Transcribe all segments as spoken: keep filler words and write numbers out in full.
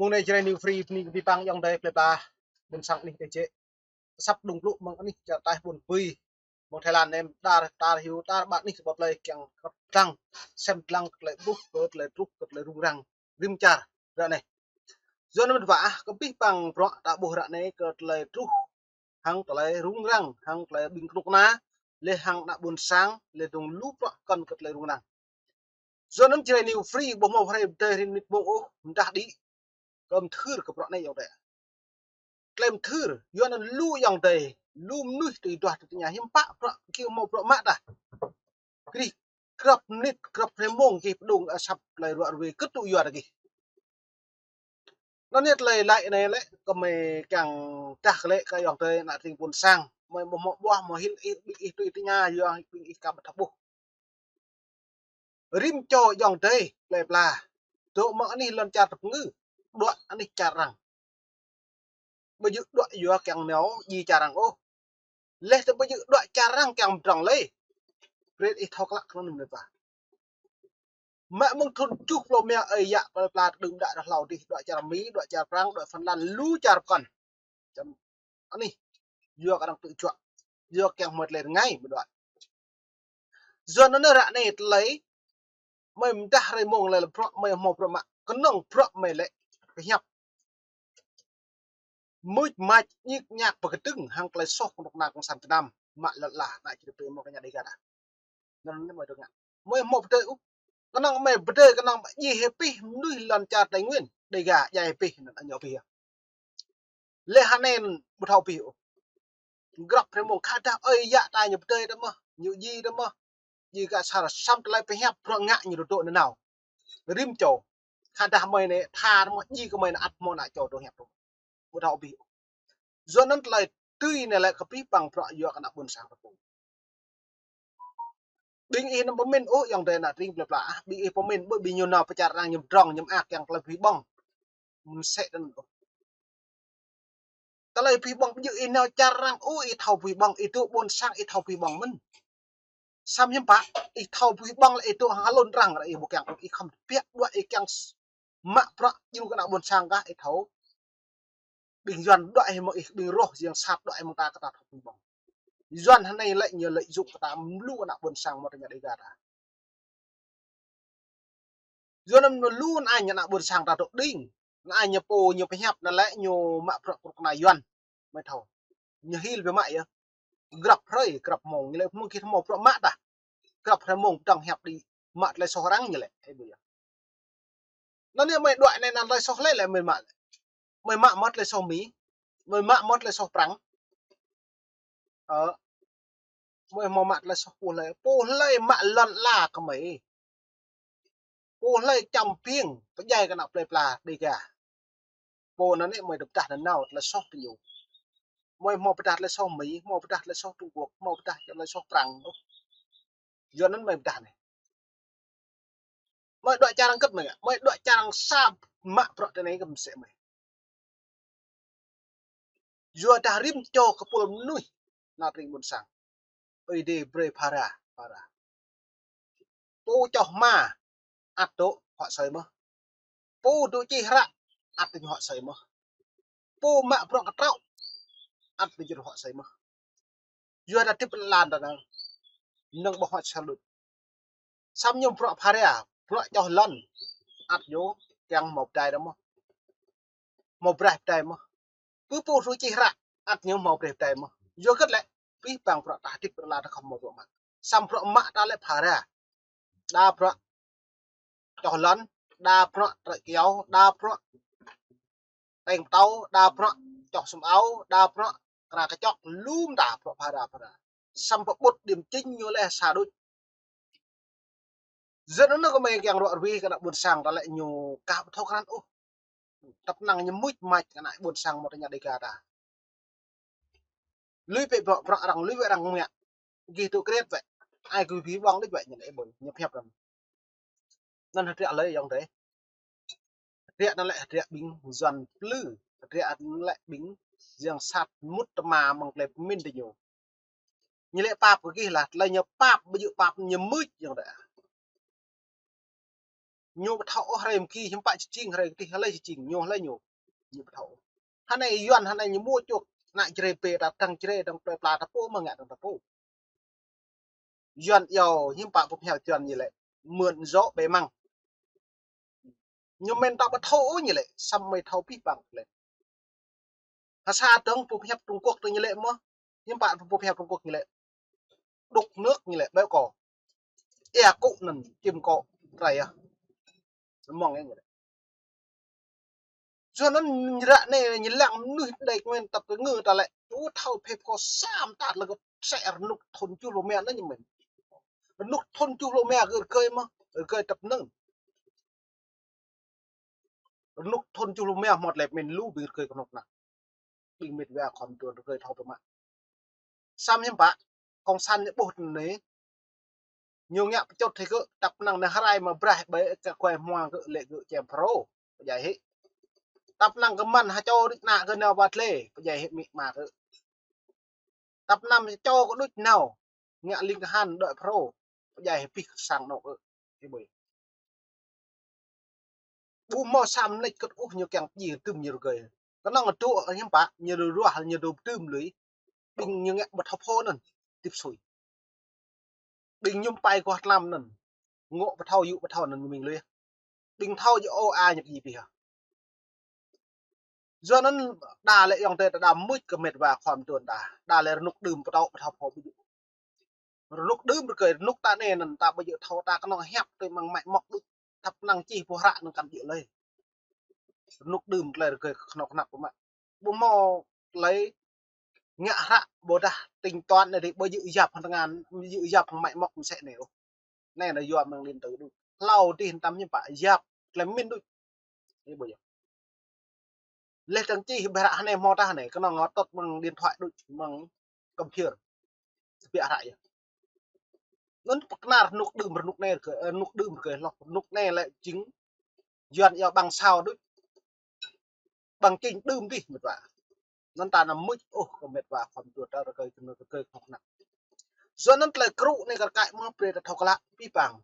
Mông anai Jrai New Free, bơni kơ abih bang ayŏng adơi plơi pla ƀôn sang anih teh jĕ. Asăp đŭng plŭ mơ̆ng anih čar taih ƀôn bui. Mơ̆ng Thái Lan anai, dar, dar hyu, dar ƀar anih kơ ƀă plơi kiăng krăp dlăng, sem dlăng kơ tơlơi ƀuh, kơ tơlơi truh, kơ tơlơi rŭng răng rĭm čar ră anai. Yua anŭn mơ̆n wă ah, kơ abih bang bruă ta ƀuh ră anai kơ tơlơi truh hăng tơlơi rŭng răng, hăng tơlơi ƀing kơnuk kơna, lĕ hăng ană ƀôn sang, lĕ dơ̆ng lu bruă kŏn kơ tơlơi rŭng răng. Yua anŭn Jrai New Free ƀu hmâo hrơi pơdơi hrơi mơnit mông ôh, mơdah đĭ kơ mơthưr kơ bruă anai ayŏng adơi. Tơlơi mơthưr, yua anŭn lu ayŏng adơi, lu mơnuih tui duah tui tơña hiư̆m pă bruă, kơ hmâo bruă mă tah. Krih, grăp mơnit, grăp hrơi mông kơ pơdŏng asăp tơlơi ruă ruai kơ tŭ yua tah kơ. Anŭn yơh tơlơi laĭ anai lĕ, kơ mơi kiăng tah kơ lĕ kơ ayŏng adơi ană tring ƀôn sang, mơi ƀu hmâo ƀuah, hmâo hil ih, ƀing ih tui tơña, yua ƀing ih kăm ƀu thâo ƀuh. Rĭm čô ayŏng adơi plơi pla, dŏ mơ̆ng anih lŏn čar tơpơngư, đuaĭ anih čar arăng. Ƀu djơ̆ đuaĭ yua kiăng nao djai čar arăng ôh. Leh tơ ƀu djơ̆ đuaĭ čar arăng kiăng pơdrŏng lơi. Brơi ih thâo klă kơ anŭn mơ̆n wă. Mă mơ̆ng thŭn tơjuh pluh rơma ơi yă plơi pla tơđơ̆ng đă đah hlâo adih đuaĭ čar Mi, đuaĭ čar Prăng, đuaĭ Phần Lan, lu čar pơkŏn. Čăm anih, yua kơ arăng tŭ juă, yua kiăng hmâo tơlơi rơngai mơ̆ đuaĭ. Yua anŭn ră anai tơlơi, mơi mơdah hrơi mông lĕ bruă mơi hmâo bruă mă, kơnơ̆ng bruă mơi lĕ pơhiăp. Mưč mač ñik ñak pơkơdơ̆ng hăng tơlơi soh kơnuk kơna cộng sản Việt Nam, mă lŏn ala, ană čư̆ pê mơ̆ng kơ ña Dega tah. Anŭn anai mơi tơngă. Mơi hmâo pơdơi ôh. Kơnơ̆ng mơi pơdơi, kơnơ̆ng mơi djai hĭ pih mơnuih lŏn čar Tây Nguyên, Dega djai hĭ pih, anŭn ñu pih yơh. Leh hơnai ƀu thâo pih ôh. Grăp hrơi mông khă dah ơi yă ta ñu pơdơi tah mơ̆n, ñu djai tah mơ̆n. Djai kơ asar, samơ̆ tơlơi pơhiăp bruă ngă ñu dŏ dŏ nanao. Rĭm čô. Khă dah mơi anai tha tah mơ̆n, djai kơ mơi anŭn ăt hmâo ană čô dŏ hiăp tah mơ̆n. Ƀu thâo pih ôh. Yua anŭn tơlơi tui anai lĕ kơ abih bang bruă yua kơ ană ƀôn sang ta pô. Ƀing ih anăm pơmĭn ôh ayŏng adơi ană tring plơi pla ah, ƀing ih pơmĭn ƀơi ƀing ñu nao pơ čar arăng ñu pơdrŏng ñu mơak kiăng tơlơi abih bang. Mơ̆n sĕ anŭn ôh. Tơlơi abih bang ƀu djơ̆ ih nao čar arăng ôh ih thâo abih bang, ih dŏ ƀôn sang ih thâo abih bang mơ̆n. Samơ̆ hiư̆m pă, ih thâo abih bang lĕ ih dŏ hăng hlŭn arăng, ih ƀu kiăng ôh, ih khŏm biă đuaĭ ih kiăng mă bruă djru kơ ană ƀôn sang kah ih thâo. Ƀing Yuan đuaĭ hĭ mơ̆ng ih, ƀing roh yang sat đuaĭ hĭ mơ̆ng ta kơ ta thâo abih bang. Yuan hơnai lĕ ñu lợi dụng kơ ta mơ̆ lu ană ƀôn sang mơ̆ tơ ña Dega tah. Yua anŭn lu ană añ ană ƀôn sang ta dŏ đing. Ană añ ñu pô ñu pơhiăp anŭn lĕ ñu mă bruă kơnuk kơna Yuan. Mơi thâo. Ñu hil biă mă yơh. Grăp hrơi, grăp mông, ñu lĕ mơ̆ng gih hmâo bruă mă tah. Grăp hrơi mông pơdrŏng hiăp đĭ mă tơlơi soh arăng ñu lĕ. Ơ, ƀu yơh. Anŭn anai mơi đuaĭ anai anăn tơlơi soh lĕ lĕ mơi mă lĕ. Mơi mă mơ̆ tơlơi soh Mi. Mơi mă mơ̆ tơlơi soh Prăng. Ơ. Mơi hmâo mă tơlơi soh pô hlơi. Pô hlơi mă lŏn ala kơ mơi. Pô hlơi čăm ƀing pơdjai kơ ană plơi pla Dega. Pô anŭn anai mơi dŏ pơdah nanao tơlơi soh tơ ñu. Mơi hmâo pơdah tơlơi soh Mi, hmâo pơdah tơlơi soh Trung Quốc, hmâo pơdah tơlơi soh Prăng ôh. Yua anŭn mơi pơdah anai. Mơi đuaĭ čar arăng kơ̆t mơi ngă, mơi đuaĭ čar arăng sa mă bruă tơ anai kơ mơi sĕ mơi. Yua dah rĭm čô kơ pôl mơnuih ană tring ƀôn sang. Ơi Adai brơi phara, phara. Pô čoh hma, ăt dŏ huă asơi mơ̆n. Pô dŏ čih hră, ăt dŏ huă asơi mơ̆n. Pô mă bruă kơtraŏ, ăt dŏ huă asơi mơ̆n. Yua dah hơdip lŏn tơnah, mơnơ̆ng ƀu huă asơi đôč. Samơ̆ ñu bruă phara, bruă čoh lŏn, ăt ñu kiăng hmâo pơdai tah mơ̆n. Hmâo braih pơdai mơ̆n. Pô pô dŏ čih hră, ăt ñu hmâo braih pơdai mơ̆n. Yua hơget lĕ, abih bang bruă ta hơdip lŏn tơnah khŏm hmâo bruă mă. Samơ̆ bruă mă ta lĕ phara. Đa bruă čoh lŏn, đa bruă trơi kyâo, đa bruă teng pơtâo, đa bruă čoh sum ao, đa bruă kra kơčŏk, lu mơta bruă phara phara. Samơ̆ pơƀut điểm chính ñu lĕ sa đôč. Yua anŭn kơ mơi kiăng ruă ruih kơ ană ƀôn sang ta lĕ ñu kah ƀu thâo krăn ôh. Tăp năng ñu mưč mač kơ ană ƀôn sang mơ̆ tơ ña Dega ta. Lui pĕ bruă, bruă arăng, lui pĕ arăng ngă. Gih tŭ kriăt wĕ. Ai gui abih bang đôč wĕ ñu lĕ ƀôn, ñu pơhiăp arăng. Anŭn hơdră lĕ ayŏng adơi. Hơdră anŭn lĕ hơdră ƀing Yuan plư. Hơdră anŭn lĕ ƀing yang sat mŭt tơma mơ̆ng tơlơi pơmĭn tơ ñu. Ñu lĕ pap kơ gih lah, tơlơi ñu pap, ƀu djơ̆ pap ñu mưč ayŏng adơi. Ñu ƀu thâo ôh hrơi mơ̆ng ki, hiư̆m pă či jing hrơi kơdih, hlơi či jing, ñu hlơi ñu. Ñu ƀu thâo ôh. Hơnai Yuan, hơnai ñu mŭt čuk, ană Jrai pê, ta tơdang Jrai, tơdang plơi pla ta pô, mơ̆ng ngă tơdang ta pô. Yuan yơh, hiư̆m pă pơphiăp Yuan ñu lĕ. Mơ̆n dŏ ƀĕ măng. Ñu mơ̆n ta ƀu thâo ôh ñu lĕ, samơ̆ mơi thâo pih păng lĕ. Ha sa tơdang pơphiăp Trung Quốc tơ ñu lĕ mơ̆, hiư̆m pă pơphiăp Trung Quốc ñu lĕ. Đục nước ñu lĕ, ƀĕ kơ. Ia kŭ anŭn, čim kơ, rai yơh. Mơ̆ng ñu lĕ. Yua anŭn ñu ră anai ñu lăng mơnuih đĕč mơ̆n tăp kơ ngư ta lĕ. Ơ thâo phep kơ sa mơta lĕ kơ sĕ rơnŭk thŭn tơjuh pluh rơma anŭn ñu mơ̆n. Rơnŭk thŭn tơjuh pluh rơma kơ rơgơi mơ̆, rơgơi tăp anŭn. Rơnŭk thŭn tơjuh pluh rơma hmâo tơlơi pơmĭn lu ƀing rơgơi kơnuk kơna. Ƀing mĕt wa khua mơtuan rơgơi thâo pơmă. Samơ̆ hiư̆m pă, kông san ñu ƀuh tơ anai. Ñu ngă pơčŭt hĭ kơ, tăp năng nao hrai mă braih ƀơi kơ kuai hmua kơ lĕ kơ čem Phrô, pơdjai hĭ. Tăp năng kơ mơ̆n ha čô đĭ ană kơ nao ƀă tlê, pơdjai hĭ mĭ ama kơ. Tăp năng čô kơ đuč nao, ngă ling kơhan đuaĭ Phrô, pơdjai hĭ pih kơ sang anŏ kơ. Hĭ ƀơi. Ƀu hmâo sa mơneč kơt ôh ñu kiăng pơjing tơm ñu rơgơi. Kơnơ̆ng tŭ hiư̆m pă, ñu ruah, ñu dŏ tơm lui. Ƀing ñu ngă ƀu thâo phô anŭn, tĭp sui. Ƀing ñu pai kuah tlam anŭn. Ngŏ ƀu thâo yŭ ƀu thâo anŭn mĭn lui. Ƀing thâo jơ̆ ôh a ñu pơjing pih. Yua anŭn đa lĕ ayŏng adơi ta đa mŭt kơ mĕt wa khua mơtuan ta. Đa lĕ rơnŭk đưm pơtô ƀu thâo phô ƀu jơ̆. Rơnŭk đưm rơgơi, rơnŭk ta anai anŭn ta ƀu jơ̆ thâo ta kơnơ̆ng hiăp tui mơ̆ng mă mŏk đuč. Tăp năng čih ƀu hră anŭn kăn jơ̆ lơi. Rơnŭk đưm tơlơi rơgơi kơnuk kơna pơmă. Ƀu hmâo tơlơi ngă hră ƀôdah tính toán anai dih ƀu jơ̆ yap hăng tơngan, ƀu jơ̆ yap hăng mă mŏk mơsĕ anai ôh. Anai nao yua mơ̆ng điện tử đuč. Hlâo dih tăm hiư̆m pă yap tơlơi mĭn đuč. Ih ƀu yap. Leh tơdang čih ƀĕ hră hơnai hmâo tah anai, kơnơ̆ng ngă tŏt mơ̆ng điện thoại đuč mơ̆ng computer. Tơbiă hră yơh. Anŭn pơkơnar rơnŭk đưm rơnŭk anai rơgơi, ơ, rơnŭk đưm rơgơi hloh, rơnŭk anai lĕ jing Yuan yơh ƀăng sao đuč. Ƀăng čing đưm dih mĕt wa. Anŭn ta anăm mŭt ôh kơ mĕt wa khua mơtuan ta rơgơi kơnơ̆ng rơgơi kơnuk kơna. Yua anŭn tơlơi krŭ anai kar kaĭ mơ̆ brơi ta thâo klă pih păng.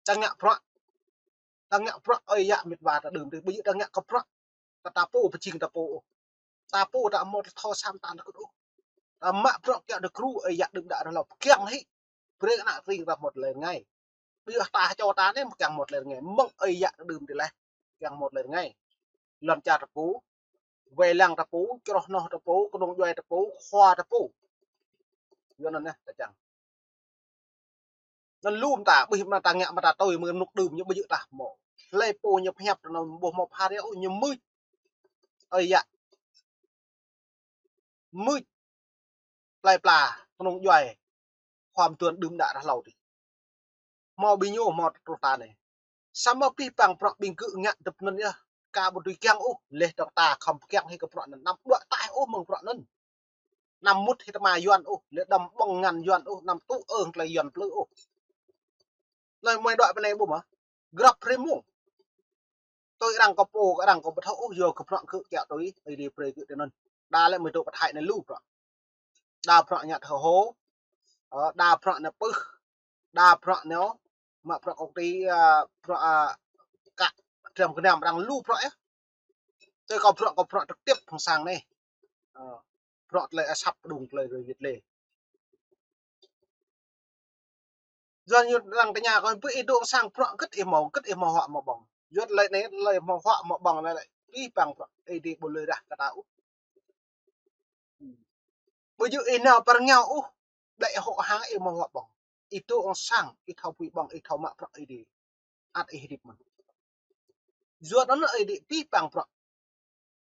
Ta ngă bruă. Ta ngă bruă ơi yă mĕt wa ta đưm dih. Ƀu djơ̆ ta ngă kơ bruă kơ ta pô, pơjing ta pô ôh. Ta pô ta hmâo tơlơi thâo sa mơta kơt ôh. Ta mă bruă kiăng tơ gru ơi yă đưm đă rơlâo pơkiăng hĭ. Brơi ană tring ta hmâo tơlơi rơngai. Ƀiă ta čô ta anai mơ̆ kiăng hmâo tơlơi rơngai. Mơ̆ng ơi yă ta đưm dih leh kiăng hmâo tơlơi rơngai. Lŏn čar ta pô, wai lăng ta pô, čroh noh ta pô, kơnung djuai ta pô, khua ta pô. Yua anŭn yơh ta čang. Anŭn lu mơta, ƀuh mă ta ngă mă ta tui mơ̆ng rơnŭk đưm ñu ƀu djơ̆ tah hmâo. Hlơi pô ñu pơhiăp tơ anŭn ƀu hmâo phara ôh ñu mưč. Ơi yă. Mưč. Plơi pla, kơnung djuai. Khua mơtuan đưm đă rah hlâo dih. Hmâo ƀing ñu hmâo truh ta anai. Samơ̆ pih păng bruă ƀing gơ̆ ngă tơpơnŭn yơh. Ka ƀu tui kiăng ôh, leh dŏng ta khŏm pơkiăng hĭ kơ bruă anŭn. Anăm đuaĭ taih ôh mơ̆ng bruă anŭn. Anăm mŭt hĭ tơma Yuan ôh, leh anăm ƀơ̆ng ngăn Yuan ôh, anăm tŭ ơ̆ng tơlơi Yuan plư ôh. Anai mơi đuaĭ pơ anai ƀu mơ̆. Grăp hrơi mông. Tui arăng kơ pô, arăng kơ ƀu thâo ôh, yua kơ bruă gơ̆ kiăng tui, Ơi Adai brơi gơ̆ tui anŭn. Đa lĕ mơi dŏ pơthai anai lu bruă. Đa bruă ngă thâo hô, ơ, đa bruă anai pưh, đa bruă anai, mă bruă công ty, ơ, bruă, ơ, kă, dram gơnam arăng lu bruă yơh. Tui kơ bruă, kơ bruă trực tiếp hăng sang anai. Ơ, bruă tơlơi asăp pơdŏng tơlơi rơi yit lê. Yua ñu arăng tơña kơ ƀu ih dŏ hăng sang bruă hơget ih hmâo, hơget ih hmâo huă hmâo ƀơ̆ng. Yua tơlơi anai, tơlơi hmâo huă hmâo ƀơ̆ng anai lĕ, pih păng bruă Ơi Adai ƀu lui rah kơ ta ôh. Ƀu djơ̆ ih nao pơ rơngiao ôh, ƀlĕ hŏ hăng ih hmâo huă ƀơ̆ng. Ih dŏ hăng sang, ih thâo pui ƀơ̆ng, ih thâo mă bruă Ơi Adai. Ăt ih hơdip mơ̆n. Yua anŭn Ơi Adai pih păng bruă.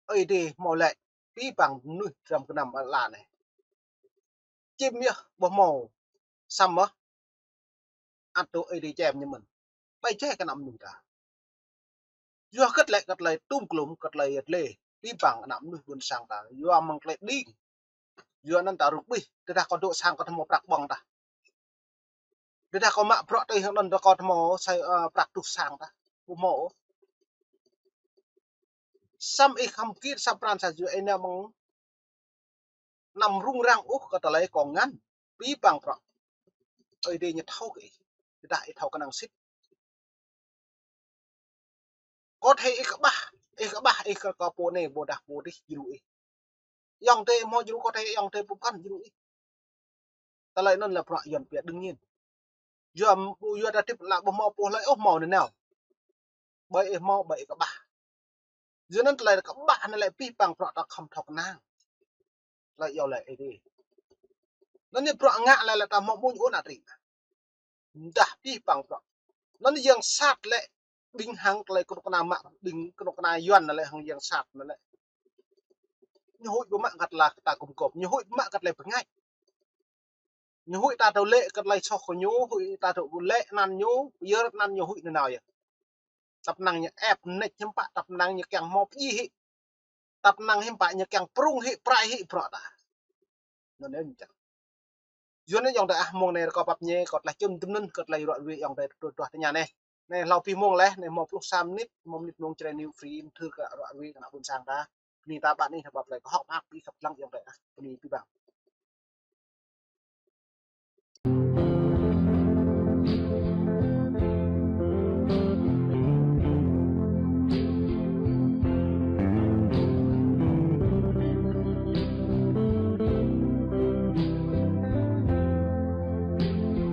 Ơi Adai hmâo lĕ, pih păng mơnuih dram gơnam ala anai. Čim yơh, ƀu hmâo. Samơ̆. Ăt dŏ Ơi Adai čem ñu mơ̆n. Ƀai jĕ kơ ană mơnuih ta. Yua hơget lĕ kơ tơlơi tum klum, kơ tơlơi yet lê. Pih păng ană mơnuih ƀôn sang ta. Yua mơ̆ng tơlơi đing. Yua anŭn ta rŭng ƀih. Tơdah kâo dŏ sang kâo ƀu hmâo prăk ƀơ̆ng tah. Tơdah kâo mă bruă tui hăng anŭn tơ kâo ƀu hmâo sa, ơ, prăk tuh sang tah. Ƀu hmâo. Samơ̆ ih khăm kit sa pran sa jua ih nao mơ̆ng anăm rŭng răng ôh kơ tơlơi kông ngăn. Pih păng bruă. Ơi Adai ñu thâo kơ ih. Tơdah ih thâo kơnang sĭt. Kơ thê ih kơƀah, ih kơƀah, ih kơ kơ pô anai, ƀôdah pô adih djru ih. Ayŏng adơi hmâo djru kơ thê, ayŏng adơi pơkŏn djru ih. Tơlơi anŭn lĕ bruă Yuan pia đương nhiên. Yua, yua ta tip lă ƀu hmâo pô hlơi ôh hmâo nanao. Ƀơi ih hmâo, ƀơi ih kơƀah. Yua anŭn tơlơi kơƀah anai lĕ abih bang bruă ta khŏm thâo kơnang. Tơlơi iâu laĭ Ơi Adai. Anŭn yơh bruă ngă lĕ, lĕ ta hmâo ƀuñ ôn atri. Dah abih bang bruă. Anŭn yang sat lĕ ƀing hăng tơlơi kơnuk kơna mă, ƀing kơnuk kơna Yuan anai lĕ hăng yang sat anai lĕ. Ñu huĭ ƀu mă kơ tơlơi ta gum gôp, ñu huĭ ƀu mă kơ tơlơi bơngač. Ñu huĭ ta thâo lĕ kơ tơlơi soh kơ ñu, huĭ ta thâo lĕ anăn ñu, pơyơr anăn ñu huĭ nanao yơh. Tăp năng ñu ĕp nĕč hiư̆m pă, tăp năng ñu kiăng hmâo pơdjai hĭ. Tăp năng hiư̆m pă ñu kiăng prung hĭ, prai hĭ bruă ta. Anŭn yơh mơ̆n čang. Yua anŭn ayŏng adơi ah, mông anai rơkâo pap ñe, kâo tlaih čŭn tơm anŭn, kâo tlaih ruă rui ayŏng adơi tơduah tơña anai. Anai hlâo abih mông laih, anai hmâo pluh sa mơnit, hmâo mơnit mông čơđai New Free, mơthưr kơ ruă rui kơ ană ƀôn sang ta. Bơni ta ƀă anih, ta pap laih kơ hŏk mơak, ƀing khăp lăng ayŏng adơi ah, bơni abih bang.